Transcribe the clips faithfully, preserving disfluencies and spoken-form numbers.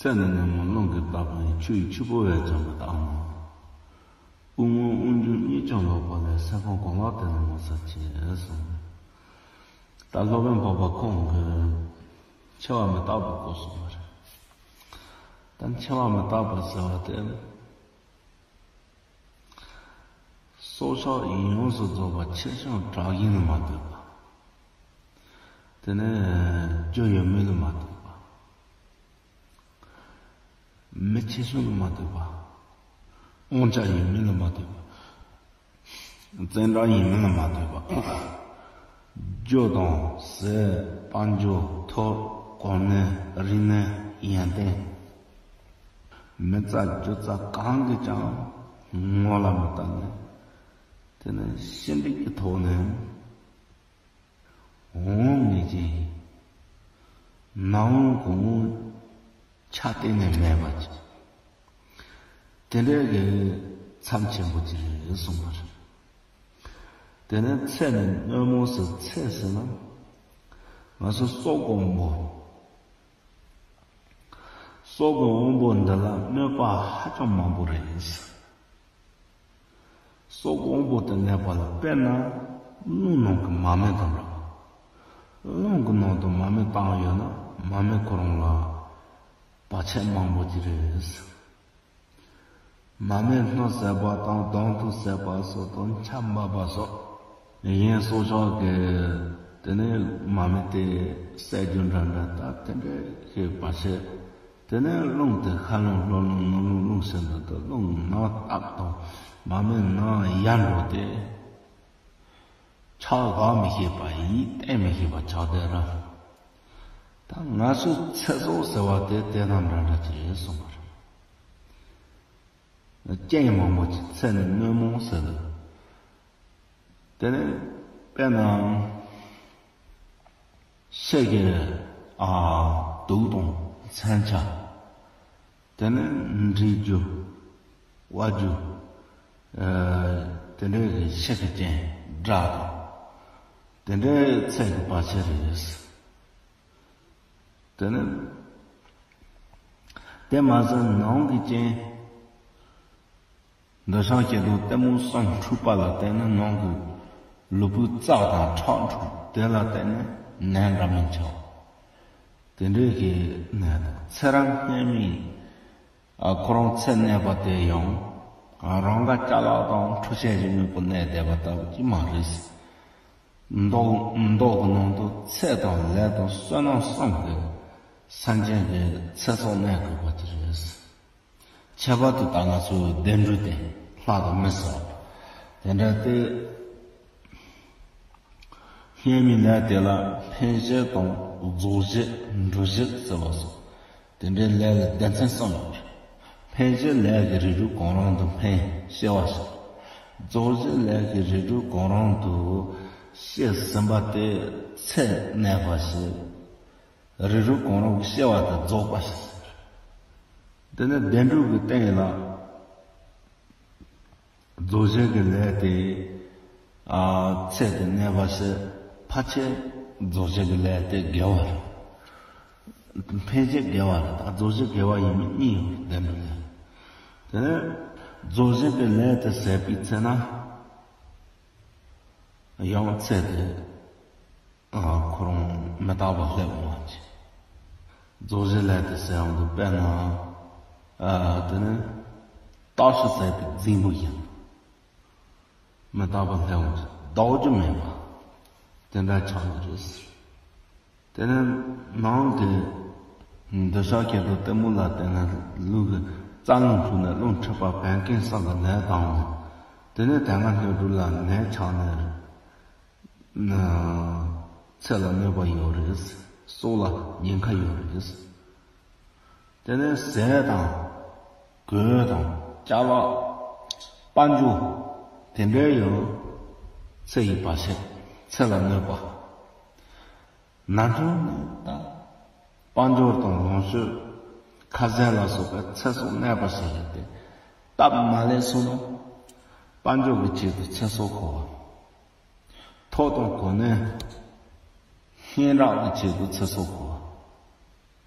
ཚེ་ནི་ནད་མུག་རླུང་གིས་བཏབ་པ་ཡི། ཆུ་ཡི་ཆུ་བུར་བས་བྱམས་པ་དང་། དབུགས་རྔུབ་དབུགས་འབྱུང་གཉིད་ཀྱང་ལོག་པ་ལས། སེམས་ཁམས་གང་ལ་དེ་ནི་མ་ཟད་ཅེས་གསུངས། ད་སློབ་དཔོན་འཕགས་པ་ཁོང་གིས་འཆི་བ་མི་རྟག་པའི་སྐོར་གསུངས་པ་རེད། ད་འཆི་བ་མི་རྟག་པ་ཟེར་བ་དེ། སྲོག་ཆགས་ཡོངས་སུ་རྫོགས་པ་ཆེ་ཆུང་གྲགས་ཅན་ལ་མ་ལྟོས་པ། དེ་ནས་རྒྱུ་ཡོད་མེད་ལ་མ་ལྟོས་པ། མི་ཆེ་ཆུང་ལ་མ་ལྟོས་པ། དབང་ཆ་ཡོད་མེད་ལ་མ་ལྟོས་པ། བཙན་དྲག་ཡིན་མིན་ལ་མ་ལྟོས་པ། རྒྱུ་དང་ཟས། དཔལ་འབྱོར། ཐོབ། གོ་གནས། རིག་གནས། ཡོན་ཏན། མི་རྩ་རྒྱུ་རྩ་གང་གིས་ཀྱང་ངོ་ལ་མི་ལྟ་ནས། དེ་ནི་ཤི་འདི་གི་ཐོག་ནས་འོང་ངེས་ཀྱི་ནང་གོང་ཆ་གཏན་ནས་མེད་པ་ཅིག་དེ་འདྲའི་གི་མཚམས་ཆེན་པོ་ཅིག་རེད་གསུངས་པ་རེད། དེ་ནས་ཚེ་ནི་སྣོན་མོ་ཟེར། ཚེ་ཟེར་ན་ང་ཚོ་སྲོག་གི་དབང་པོ། སྲོག་གི་དབང་པོ་འདི་ལ་གནོད་པ་ཧ་ཅང་མང་པོ་རེད། སྲོག་གི་དབང་པོ་དེ་གནོད་པ་ལ། དཔེར་ན་རླུང་ནང་གི་མ་རྨོས་དང་འདྲ། རླུང་གི་ནང་དུ་མ་རྨོས་བཏང་ཡོད་ན་མ་རྨོས་ཁོ་རང་ལ་བར་ཆད་མང་པོ་ཅིག་རེད། མ་རྨོས་སྣུམ་བསྲེགས་པ་དང་གདོང་ཐུག་བསྲེགས་པ་སོགས་དང་ཆར་འབབ་པ་སོགས། གཞན་སྲོག་ཆགས་ཀྱི་དེ་ནས་མ་རྨོས་དེ་བསད་རྒྱུ་འདྲ་འདྲ། ད་དེ་འདྲའི་ཤེས་པ་བྱེད། དེ་ནས་རླུང་དེ་ཤར་རླུང་ལྷོ་རླུང་ནུབ་རླུང་གླིང་བཞིན་དུ། དེ་རླུང་ནང་བཏབ་དང་མ་རྨོས་ནང་ཡར་འགྲོ་སྟེ། ཆགས་དགག་མི་ཤེས་པ་ཡིས་གཏན་མི་ཤེས་པ་ཆགས་བསྡད་ར། ད་ང་ཚོའི་ཚེ་སྲོག་ཟེར་བ་དེ་དེ་དང་འདྲ་འདྲ་ཅིག་རེད་གསུངས་པ་རེད། རྐྱེན་མང་པོ་ཅིག་ཚེ་ནི་སྣོན་མོ་ཟེར་ལ། དེ་ནས་དཔེར་ན་ཤི་གི་ཨ་དུག་དང་མཚོན་ཆ། དེ་ནས་འདྲེ་རྒྱུ། དབའ་རྒྱུ། ཨ་དེ་འདྲའི་གི་ཤི་གི་རྐྱེན་དགྲ་དང་། དེ་འདྲའི་ཚེ་གི་བར་ཆད་རེད། དེ་ནས་དེ་མ་ཟད་ནང་གི་རྐྱེན། འདོད་ཆགས་སྐྱེ་རྒ་ན་འཆི་གཏི་མུག་གསུམ་འཁྲུགས་པ་ལ་བརྟེན་ནས་ནང་གི་ལུས་པོའི་རྩ་དང་ཁྲག་འཁྲུགས། དེ་ལ་བརྟེན་ནས་ནད་འདྲ་མིན་ཆགས། དེ་འདྲའི་གི་ནད་དང་། ཚེ་རབས་སྔ་མའི་ཨ་ཁོ་རང་ཚེ་གནས་པ་དེ་ཡང་རང་དགའ་ཅ་ལག་དང་འཕྲུལ་ཆས་ཀྱི་དངོས་པོ་གནས་བསྡད་པ་ལྟ་བུ་ཅིག་མ་རེད། མདོ་མདོ་གི་ནང་དུ་ཚེ་དང་ལས་དང་བསོད་ནམས་གསུམ་གྱིས་སེམས་ཅན་གྱི་ཚེ་སྲོག་གནས་དགོས་པ་དེ་རེད། ཁྱད་པར་དུ་ད་ང་ཚོའི་བདེ་འགྲོ་དེ་ལྷ་དང་མི་ཟེར་བ་དེ་འདྲ་སྟེ། སྔ་མའི་ལས་དེ་ལ་འཕེན་བྱེད་དང་རྫོགས་བྱེད། འགྲུབ་བྱེད་ཟེར་བ་སོགས་དེ་འདྲའི་ལས་ལ་སྡེ་ཚན་གསུམ་ཡོད་རེད། འཕེན་བྱེད་ལས་ཀྱི་རིགས་དྲུག་གང་རུང་དུ་འཕེན་ཤེས་པ་སོགས། རྫོགས་བྱེད་ལས་ཀྱི་རིགས་དྲུག་གང་རུང་དུ་ཤེས་ཟིན་པ་དེ་ཚེ་གནས་པ་ཞེས། རིགས་དྲུག་གང་རུང་གི་ཤེས་པ་དེ་རྫོགས་པ་ཞེས་ཟེར། དེ་ནི་བདེ་འགྲོ་གི་སྟེང་ལ་རྫོགས་བྱེད་ཀྱི་ལས་དེ་ཨ་ཚེ་དེ་གནས་པ་ཞེས། ཕལ་ཆེར་རྫོགས་བྱེད་ཀྱི་ལས་དེ་དགེ་བ་རེད། འཕེན་བྱེད་དགེ་བ་རེད། ད་རྫོགས་བྱེད་དགེ་བ་ཡིན་མིན་གཉིས་ཡོད་རེད། བདེ་འགྲོ་ལས། དེ་ནས་རྫོགས་བྱེད་ཀྱི་ལས་དེ་ཟད་པའི་ཚེ་ན་ཡང་ཚེ་དེ་ཨ་ཁོ་རང་མི་རྟག་པ་སླེབས་འོང་བ་ཅིག་རྫོགས་བྱེད་ལས་དེ་ཟད་འོང་དུས། དཔེར་ན་ཨ་དེ་ནི་རྟག་ཤུལ་ཟད་པའི་རྫིང་བུ་བཞིན། མི་རྟག་པ་སླེབས་འོང་ཅིག་ལྡོག་རྒྱུ་མེད་པ་དེ་འདྲ་ཆགས་ནི་རེད། དེ་ནས་ནང་གི་འདོད་ཆགས་སྐྱེ་རྒ་ན་འཆི་གཏི་མུག་ལ་བརྟེན་ནས་ལུས་ཀྱི་རྩ་རླུང་འཁྲུགས་ནས་རླུང་མཁྲིས་པ་བད་ཀན་སོགས་ལ་ནད་དང་། དེ་ནས་དལ་བ་ལྷོད་འགྲོ་ལ་ནད་ཆགས་ནས་ཚེ་ལ་གནོད་པ་ཡོད་རེད། སྲོག་ལ་ཉེན་ཁ་ཡོད་རེད། དེ་ནས་ཟས་དང་གོས་དང་ཅ་ལག་དཔལ་འབྱོར་དེ་འདྲའི་ཡང་ཚེ་ཡི་བར་ཆད། ཚེ་ལ་གནོད་པ། ནང་དོན་ནི་ད་དཔལ་འབྱོར་དང་ལོངས་སྤྱོད། ཁ་ཟས་ལ་སོགས་པའི་ཚེ་སྲོག་གནས་པ་ཞིག་ཡིན་ཏེ། སྟབས་མ་ལེགས་སོང་ན་དཔལ་འབྱོར་གྱི་ཆེད་དུ་ཚེ་སྲོག་ཤོར་བ། ཐོབ་དང་གོ་གནས་སྙན་གྲགས་ཀྱི་ཆེད་དུ་ཚེ་སྲོག་ཤོར་བ།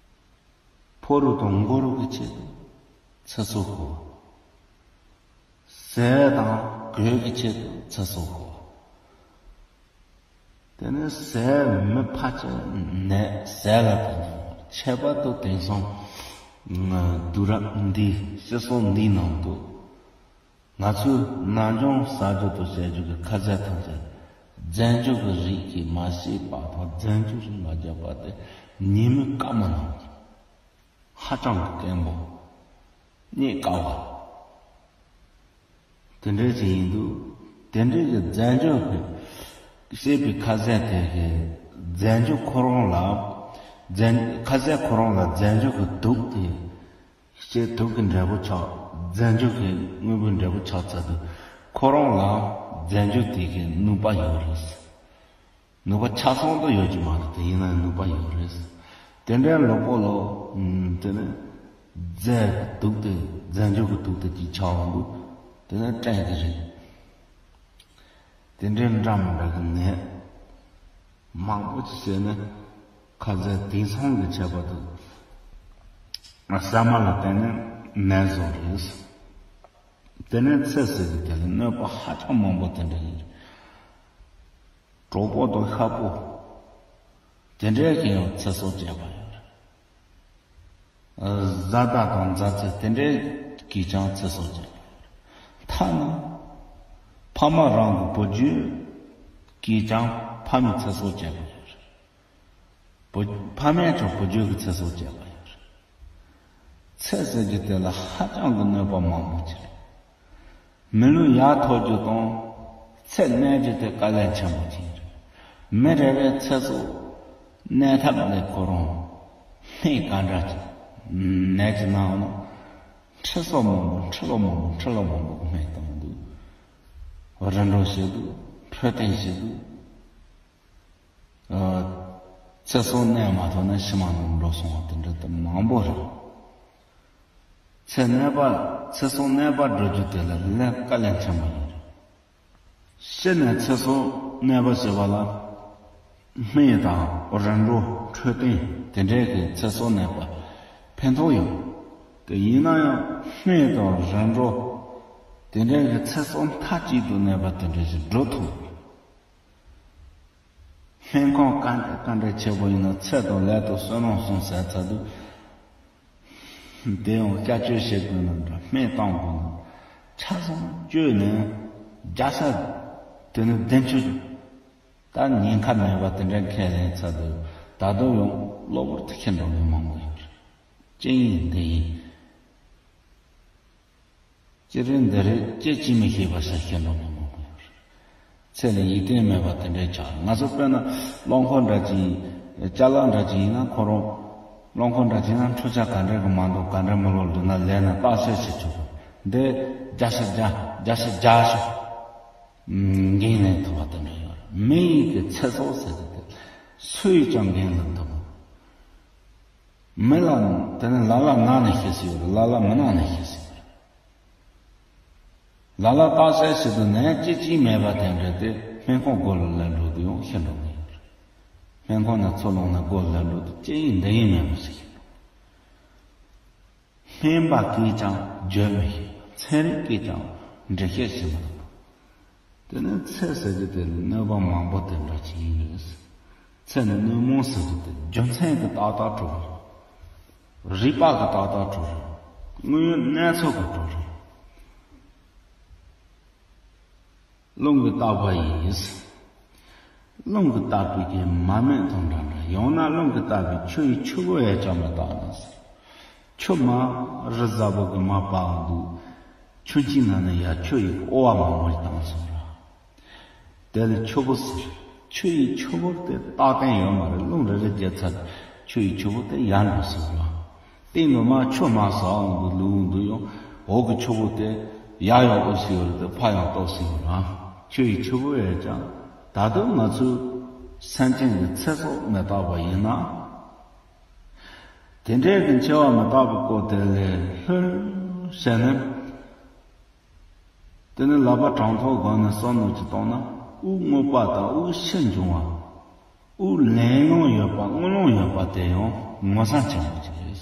ཕོ་རོག་དང་མགོ་རོག་གི་ཆེད་དུ་ཚེ་སྲོག་ཤོར། ཟས་དང་གོས་ཀྱི་ཆེད་དུ་ཚེ་སྲོག་ཤོར། དེ་ནས་ཟས་མི་ཕལ་ཆེར་ནད་ཟས་ལ་ཕན་ཐོགས། ཁྱད་པར་དུ་དེང་སང་དུས་རབས་འདི་སྤྱི་ཚོགས་འདིའི་ནང་དུ་ང་ཚོས་ནམ་རྒྱུན་ཟ་རྒྱུ་དང་བྱ་རྒྱུ་གི་ཁ་ཟས་ཐམས་ཅད་རྫས་འགྱུར་གྱི་རིགས་ཀྱིས་མ་བྱས་པ་དང་། རྫས་འགྱུར་རིགས་མ་བརྒྱབ་པ་དེ་ཉེས་མིང་དཀར་མོ་ནང་ཧ་ཅང་གི་སྐྱེན་པོ། རྙེད་དཀའ་བ། དེ་འདྲ་ཞིག་ཡིན་དུས། དེ་འདྲའི་གི་རྫས་འགྱུར་གྱིས་བྱས་པའི་ཁ་ཟས་དེ་གི་རྫས་འགྱུར་ཁོ་རང་ལ། རྫས། ཁ་ཟས་ཁོ་རང་ལ་རྫས་འགྱུར་གྱི་དུག་དེ། ཞེས་དུག་གི་འབྲས་བུ་ཆགས། རྫས་འགྱུར་གྱི་དངོས་པོའི་འབྲས་བུ་ཆགས་ཚར་དུས། ཁོ་རང་ལ་རྫས་འགྱུར་དེ་གི་ནུས་པ་ཡོད་རེད། ནུས་པ་ཆ་ཚང་དུ་ཡོད་ཀྱི་མ་རེད་དེ། ཡིན་ན་ནུས་པ་ཡོད་རེད། དེ་འདྲའི་ལོག་པོ་ལོ། དེ་ནི་རྫས་དུག་དེ། རྫས་འགྱུར་གྱི་དུག་དེ་གཅིག་ཆགས་འོང་དུས། དེ་ནི་སྐྲན་གྱི་རེད། དེ་འདྲའི་འདྲ་མི་འདྲ་གི་ནད་མང་པོ་ཅིག་བྱས་ནས། ཁ་ཟས་དེང་སང་གི་ཁྱད་པར་དུ་ཟ་མ་ལ་བརྟེན་ནས་ནད་བཟོ་རེད། དེ་ནས་ཚེ་ཟེར་གྱི་དེ་ལ་གནོད་པ་ཧ་ཅང་མང་པོ་དེ་འདྲ་ཡིན། གྲོགས་པོ་དང་ཤ་པོ་དེ་འདྲས་ཀྱིས་ཡང་ཚེ་སྲོག་བཅད་པ་ཡོད་རེད། བཟའ་ཟླ་དང་མཛའ་བརྩེ་དེ་འདྲས་ཀྱིས་ཀྱང་ཚེ་སྲོག་བཅད་པ་ཡོད་རེད། ཐ་ན་ཕ་མ་རང་གི་བུ་རྒྱུད་ཀྱིས་ཀྱང་ཕ་མའི་ཚེ་སྲོག་བཅད་པ་ཡོད་རེད། བུ། ཕ་མས་ཀྱང་བུ་རྒྱུད་ཀྱི་ཚེ་སྲོག་བཅད་པ་ཡོད་རེད། ཚེ་ཟེར་རྒྱུ་དེ་ལ་ཧ་ཅང་གི་གནོད་པ་མང་པོ་ཅིག་རེད། མི་ལུས་ཡར་ཐོབ་རྒྱུ་དང་ཚེ་གནས་རྒྱུ་དེ་དཀའ་ལས་ཆེན་པོ་ཅིག་རེད། མི་རེ་རེའི་ཚེ་སྲོག་གནས་ཐབས་ལས་ཁོ་རང་སྨན་ག་འདྲ་ཅིག་ནད་ཀྱི་ནང་ན་འཕྲི་སྲོག་མང་པོ། འཕྲི་ལོག་མང་པོ། འཕྲི་ལོག་མང་པོ་སྨན་བཏང་འདུག་རིམ་གྲོ་བྱེད་འདུག་འཕྲོད་བསྟེན་བྱེད་འདུག་ཚེ་སྲོག་གནས་མ་ཐུབ་ན་ཕྱི་མ་ནང་འགྲོ་སོང་བ་དེ་འདྲ་དེ་མང་པོ་རེད། ཚེ་གནས་པ། ཚེ་སྲོག་གནས་པ་འགྲོ་རྒྱུ་དེ་ལ་ལས་དཀའ་ལས་ཆེན་པོ་ཡིན་རེད། ཤི་ནས་ཚེ་སྲོག་གནས་པ་ཟེར་བ་ལ། སྨན་དང་རིམ་གྲོ། འཕྲོད་བསྟེན་དེ་འདྲས་ཀྱིས་ཚེ་སྲོག་གནས་པ་ཕན་ཐོགས་ཡོད། དེ་ཡིན་ན་ཡང་སྨན་དང་རིམ་གྲོ་དེ་འདྲས་ཀྱིས་ཚེ་སྲོག་མཐའ་གཅིག་ཏུ་གནས་པ་དེ་འདྲས་ཞིག་འགྲོ་ཐུབ། སྨན་ཁང་ག་འདྲ་ག་འདྲ་ཆེ་པོ་ཡིན་ན་ཚེ་དང་ལས་དང་བསོད་ནམས་གསུམ་ཟད་ཚར་དུས། དེ་ཡང་སྐྱབས་བཅོལ་བྱེད་དགོས་ན་འདྲ། སྨན་བཏང་དགོས་ན། ཆ་ཚང་བཅོལ་ནས་བརྒྱ་ཆ་དེ་ནི་བདུན་ཅུ། ད་ཉེན་ཁ་མེད་པ་དེ་འདྲ་ཁས་ལེན་ཚར་དུས། ད་དུང་ཡང་གློ་བུར་དུ་ཤི་འགྲོ་མཁན་མང་པོ་ཡོད་རེད། ཅི་ཡིན་འདི་ཡིན། ཅི་རེད་འདི་རེད། ཅི་བྱེད་མི་ཤེས་པ་ཞིག་ཤི་འགྲོ་མཁན་མང་པོ་ཡོད་རེད། ཚེ་ལ་ཡིད་བརྟན་མེད་པ་དེ་འདྲའི་ཆགས། ང་ཚོ་དཔེར་ན་རླངས་འཁོར་འདྲ་ཅིག་ཅ་ལག་འདྲ་ཅིག་ཡིན་ན། ཁོ་རང་རླངས་འཁོར་འདྲ་ཅིག་ཡིན་ན་འཕྲུལ་ཆས་ག་འདྲ་གི་མ་འདུག་ག་འདྲ་མི་ལོག་འདུག་ན་ལས་ན་བརྟག་དཔྱད་བྱེད་ཆོག་གི། འདི་བརྒྱ་ཆ་བརྒྱ། བརྒྱ་ཆ་བརྒྱ་ཞིག་འགན་ལེན་ཐུབ་པ་དེ་འདྲ་ཡོད་རེད། མི་ཡི་གི་ཚེ་སྲོག་ཟེར་གི་དེ་སུ་ཡིས་ཀྱང་འགན་ལེན་ཐུབ་མི། མི་ལ། དེ་ནི་ལ་ལ་ན་ནས་ཤི་སྲིད་ཡོད་རེད། ལ་ལ་མི་ན་ནས་ཤི་སྲིད་ཡོད་རེད། ལ་ལ་བརྟག་དཔྱད་བྱེད་དུས་ནད་ཅི་ཅིག་མེད་པ་དེ་འདྲ་དེ་སྨན་ཁང་སྒོ་ལ་ལ་འགྲོ་དུས་ཡང་ཤི་འགྲོ་གི་ཡོད་རེད། སྨན་ཁང་ནས་ཚུར་ལོག་ནས་སྒོ་ལ་ལ་འགྲོ་དུས་ཅི་ཡིན་འདི་ཡིན་མེད་པ་ཞིག་ཤི་འགྲོ། སྨན་པ་གིས་ཀྱང་བརྗོད་མི་ཤེས། ཚན་རིག་གིས་ཀྱང་འགྲེལ་བཤད་བྱེད་མི་ཐུབ། དེ་ནི་ཚེ་ཟེར་རྒྱུ་དེ་ལ་གནོད་པ་མང་པོ་དེ་འདྲ་ཅིག་ཡིན་རེད། ཚེ་ནི་གནོད་མུན་ཟེར་རྒྱུ་དེ་རྒྱུ་མཚན་གྱིས་ཏག་ཏག་གྲུབ་རེད། རིག་པ་གིས་ཏག་ཏག་གྲུབ་རེད། དངོས་ཡོད་གནས་ཚུལ་གྱིས་གྲུབ་རེད། རླུང་གིས་བཏབ་པ་ཡིན། རླུང་གིས་བཏབ་པའི་གི་མ་སྨད་དང་འདྲ་འདྲ། ཡང་ན་རླུང་གིས་བཏབ་པའི་ཆུ་ཡི་ཆུ་བུར་ཡང་ཅང་མི་བཏབ་ན་ཟེར། ཆུ་མ་རི་གཟར་པོ་གི་མ་བབས་འདུག་ཆུ་སྐྱིན་ན་ནི་ཡ་ཆུ་ཡི་ཨོ་བ་མང་པོ་ཞིག་བཏང་སོང་ར། དེ་ལ་ཆུ་བུར་ཟེར། ཆུ་ཡི་ཆུ་བུར་དེ་རྟག་བརྟན་ཡོད་མ་རེད། རླུང་རེ་རེ་བརྒྱབ་ཚར་ཆུ་ཡི་ཆུ་བུར་དེ་ཡལ་འགྲོ་སོང་ར། སྟེང་དུ་མ་ཆུ་མ་ཟག་འོང་དུ་ལུས་འོང་དུ་ཡང་འོག་གི་ཆུ་བུར་དེ་ཡལ་ཡང་ཨོ་སི་ཡོད་རེད་དེ་ཕར་ཡང་ཏོག་སི་ཡོད་ར། ཆུ་ཡི་ཆུ་བུར་ཡལ་ཀྱང་ད་དུང་ང་ཚོའི་སེམས་ཅན་གྱི་ཚེ་སྲོག་མི་རྟག་པ་ཡིན་ན། དེ་འདྲའི་གི་འཆི་བ་མི་རྟག་པའི་སྐོར་དེ་ལས་ལྷུར་བཤད་ནས། དེ་ནི་ལག་པ་དྲང་ཐོག་སྒང་ནས་བསམ་བློ་ཅིག་བཏང་ན། དབུགས་རྔུབ་པ་དང་དབུགས་ཕྱི་འབྱུང་བ། དབུགས་ལེན་ལོང་ཡོད་པ་རྔུབ་ལོང་ཡོད་པ་དེ་ཡང་ངོ་མཚར་ཆེན་པོ་ཅིག་རེད།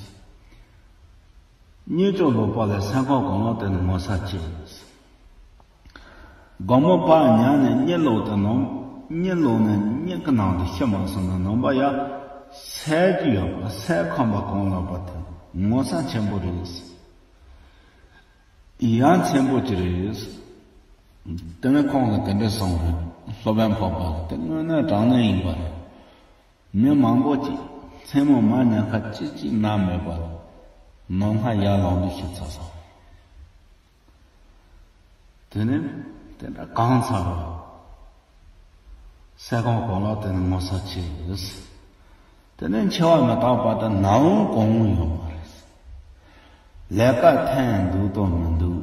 གཉིད་ཅུང་ལོག་པ་ལས་སེམས་ཁམས་གང་བླངས་བརྟེན་ནས་ངོ་ཚ་ཆེ། དགོང་མོ་ཕར་ཉལ་ནས་གཉིད་ལོག་སྟེ་ནམ། གཉིད་ལོག་ནས་གཉིད་ཀྱི་ནང་དུ་ཤི་མ་སོང་ན་ནམ་པ་ཡ། སད་ཀྱི་ཡོད་པ་སེམས་ཁམས་པ་གང་བླངས་པ་དེ་ངོ་ཚ་ཆེན་པོ་རེད། ཡ་མཚན་པོ་ཅི་རེད། དེ་ནས་ཁོང་གིས་དེ་འདྲ་གསུངས་རེད། སློབ་དཔོན་འཕགས་པ་གིས་དེ་དངོས་གནས་དྲང་གནས་ཡིན་པ་རེད། མི་མང་པོ་ཅིག་མཚན་མོ་མར་ཉལ་ཁ་ཅིག་ཅིག་ན་མེད་པར་ནམ་ལྷ་ཡར་ལངས་དུས་ཤི་ཚར་སོང་། དེ་ནས་དེ་འདྲ་གང་ཚར་བ། སེམས་ཁམས་གང་བླངས་བརྟེན་ནས་ངོ་ཚ་ཆེ། དེ་ནས་འཆི་བ་མི་རྟག་པ་དེ་ནམ་གང་ཡོང་བ་རེད། ལས་ཀ་འཐེན་འདུག་དང་མི་འདུག་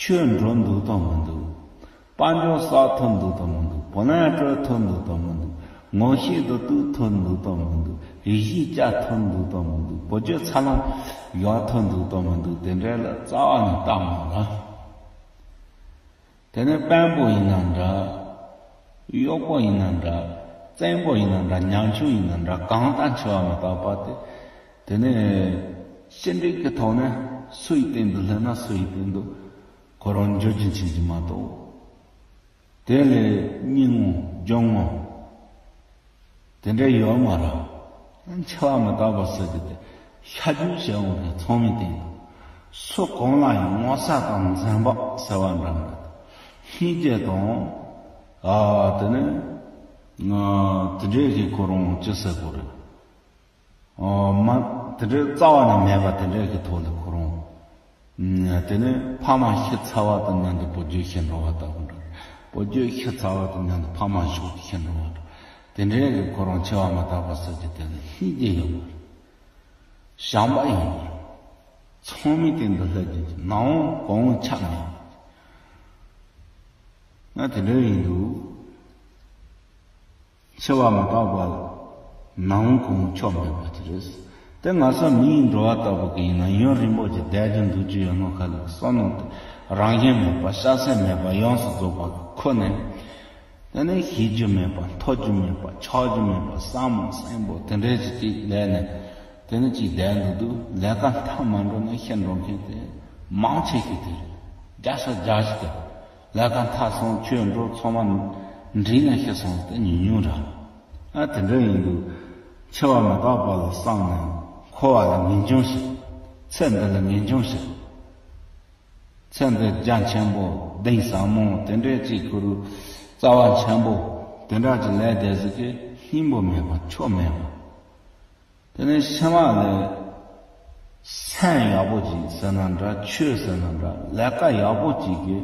ཆོས་འགྲོ་འདུག་དང་མི་འདུག་དཔལ་འབྱོར་བསགས་ཐུབ་འདུག་དང་མི་འདུག་བུ་ལོན་སྤྲོད་ཐུབ་འདུག་དང་མི་འདུག་ངོ་ཤེས་དེ་གཏུག་ཐུབ་འདུག་དང་མི་འདུག་ཡིད་ཆེས་བྱ་ཐུབ་འདུག་དང་མི་འདུག་བུ་རྒྱུད་འཚར་ལོངས་ཡོང་ཐུབ་འདུག་དང་མི་འདུག་དེ་འདྲ་ལ་རྩ་བ་ནས་བལྟ་མ་ར། དེ་ནས་དཔོན་པོ་ཡིན་ན་འདྲ། གཡོག་པོ་ཡིན་ན་འདྲ། བཙན་པོ་ཡིན་ན་འདྲ། ཉམ་ཆུང་ཡིན་ན་འདྲ། གང་ལྟར་འཆི་བ་མི་རྟག་པ་དེ། དེ་ནས་ཤི་འགྲོ་གི་ཐོག་ནས་སུ་ཡི་སྟེང་དུ་སླེབས་ན་སུ་ཡི་སྟེང་དུ་ཁོ་རང་འགྱུར་གྱི་ཕྱིན་གྱི་མ་གཏོགས། དེ་ལས་སྙིང་ངོ་རྒྱུ་ངོ་དེ་འདྲ་ཡོད་མ་རེད། འཆི་བ་མི་རྟག་པ་ཟེར་གྱི་དེ་ཤ་རྒྱུས་བྱེད་འོང་གི་ཚང་མའི་སྟེང་དུ་སུ་གང་ལ་ཡང་ངོ་ཚ་དང་འཛེམ་བག་ཟེར་བ་འདྲ་འདྲ་དང་སྙིང་རྗེ་དང་། ཨ་དེ་ནས་ང་དེ་འདྲའི་གི་ཁོ་རང་ཅི་ཟེར་དགོས་རེད། ཨོ་མ། དེ་འདྲའི་རྩ་བ་ནས་མེད་པ་དེ་འདྲའི་གི་ཐོག་ལ་ཁོ་རང་། དེ་ནས་ཕ་མ་ཤི་ཚར་བ་དང་མཉམ་དུ་བུ་རྒྱུད་ཤི་འགྲོ་བ་ལྟ་བུ་འདྲ། བུ་རྒྱུད་ཤི་ཚར་བ་དང་མཉམ་དུ་ཕ་མ་ཤི་ཤི་འགྲོ་བ་འདྲ། དེ་འདྲའི་གི་ཁོ་རང་འཆི་བ་མི་རྟག་པ་ཟེར་གྱི་དེ་ལ་སྙིང་རྗེ་ཡོད་པ་རེད། བྱམས་པ་ཡོད་པ་རེད། ཚང་མའི་སྟེང་དུ་སླེབས་ཀྱི་ནམ་གང་ཆགས་མེད། ང་དེ་འདྲ་ཡིན་འདུག་འཆི་བ་མི་རྟག་པ་ལ་ནམ་གང་ཆགས་མེད་པ་དེ་རེད། དེ་ང་ཚོ་མི་ཡི་འགྲོ་བ་ལྟ་བུ་གི་ཡིན་ན་ཡུན་རིང་པོ་ཅིག་བསྡད་རྒྱུ་འདུག་རྒྱུ་ཡོད་ནོ་ག་ལ་བསམ་ནོ་དེ་རང་བཞིན་མེད་པ་བྱ་སེམས་མེད་པ་ཡོངས་སུ་རྫོགས་པ་ཁོ་ནས། དེ་ནས་ཤི་རྒྱུ་མེད་པ་འཐོར་རྒྱུ་མེད་པ་ཆགས་རྒྱུ་མེད་པ་བསམ་བསམ་པོ་དེ་འདྲའི་ཅིག་ཅིག་ལས་ནས་དེ་ནས་ཅིག་བསྡད་འདུག་འདུག་ལས་ཀ་མཐའ་མ་འགྲོ་ནས་ཤི་འགྲོ་མཁན་དེ་མང་ཆེ་ཤོས་དེ་རེད། བརྒྱ་ཆ་བརྒྱ་ཞིག་དེ་ལས་ཀ་མཐའ་སོང་ཆོས་འགྲོ་ཚང་མ་འགྲིག་ནས་ཤི་སོང་དེ་ཉུང་ཉུང་རེད། ཨ་དེ་འདྲ་ཡིན་དུས་འཆི་བ་མི་རྟག་པ་ལ་བསམ་ནས་འཁོར་བ་ལ་ངེས་འབྱུང་ཞིག་ཚེ་འདི་ལ་ངེས་འབྱུང་ཞིག་ཚེ་འདི་རྒྱ་ཆེན་པོ་གདེང་ཟབ་མོ་དེ་འདྲའི་ཅིག་ཁུ་རུ་རྩ་བ་ཆེན་པོ་དེ་འདྲ་ཅིག་ལས་དེ་ཟིག་གི་ལྷིང་པོ་མེད་པ་ཆོ་མེད་པ། དེ་ནས་ཕྱི་མ་ལ་སེམས་ཡག་པོ་ཅིག་ཟེར་ན་འདྲ་ཆོས་ཟེར་ན་འདྲ་ལས་ཀ་ཡག་པོ་ཅིག་གི་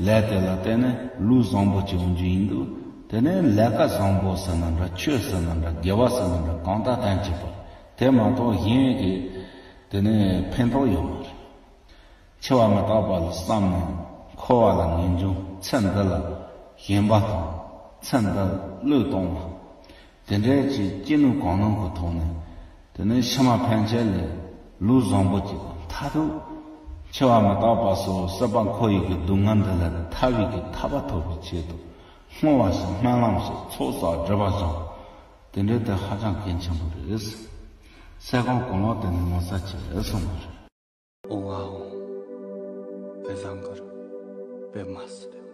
ལས་དེ་ལ་བརྟེན་ནས་ལུས་བཟང་པོ་ཅིག་འོང་རྒྱུ་ཡིན་འདུག་དེ་ནས་ལས་ཀ་བཟང་པོ་ཟེར་ན་འདྲ་ཆོས་ཟེར་ན་འདྲ་དགེ་བ་ཟེར་ན་འདྲ་གང་ལྟར་ཐམས་ཅད་པ་དེ་མ་གཏོགས་གཞན་གྱི་དེ་ནས་ཕན་ཐོགས་ཡོད་མ་རེད། འཆི་བ་མི་རྟག་པ་ལ་བསམ་ནས་འཁོར་བ་ལ་ངེས་འབྱུང་ཚེ་འདི་ལ་ཞེན་པ་དང་ཚེ་འདི་བློས་གཏོང་བ། དེ་འདྲའི་ཅིག་ཅི་ནུས་གང་ནུས་ཀྱི་ཐོག་ནས་དེ་ནས་ཕྱི་མ་ཕན་ཆད་ལ་ལུས་བཟང་པོ་ཅིག་དང་མཐར་ཐུག་འཆི་བ་མི་རྟག་པ་སོགས་སྲིད་པ་འཁོར་བའི་གི་སྡུག་བསྔལ་འདི་ལས་ཐར་བའི་གི་ཐར་པ་ཐོབ་པའི་ཆེད་དུ་བསྔོ་བ་ཞིག་སྨོན་ལམ་ཞིག་ཚོགས་བསགས་སྒྲིབ་པ་སྦྱང་དེ་འདྲའི་དེ་ཧ་ཅང་གལ་ཆེན་པོ་རེད། སེམས་ཁམས་གང་བླངས་བརྟེན་ནས་ངོ་ཚ་ཆེ་གསུངས་པ་རེད། ཨོ་ཨ་ཨོ། པེ་ལང་གར་པེ་མ་སི་རེ།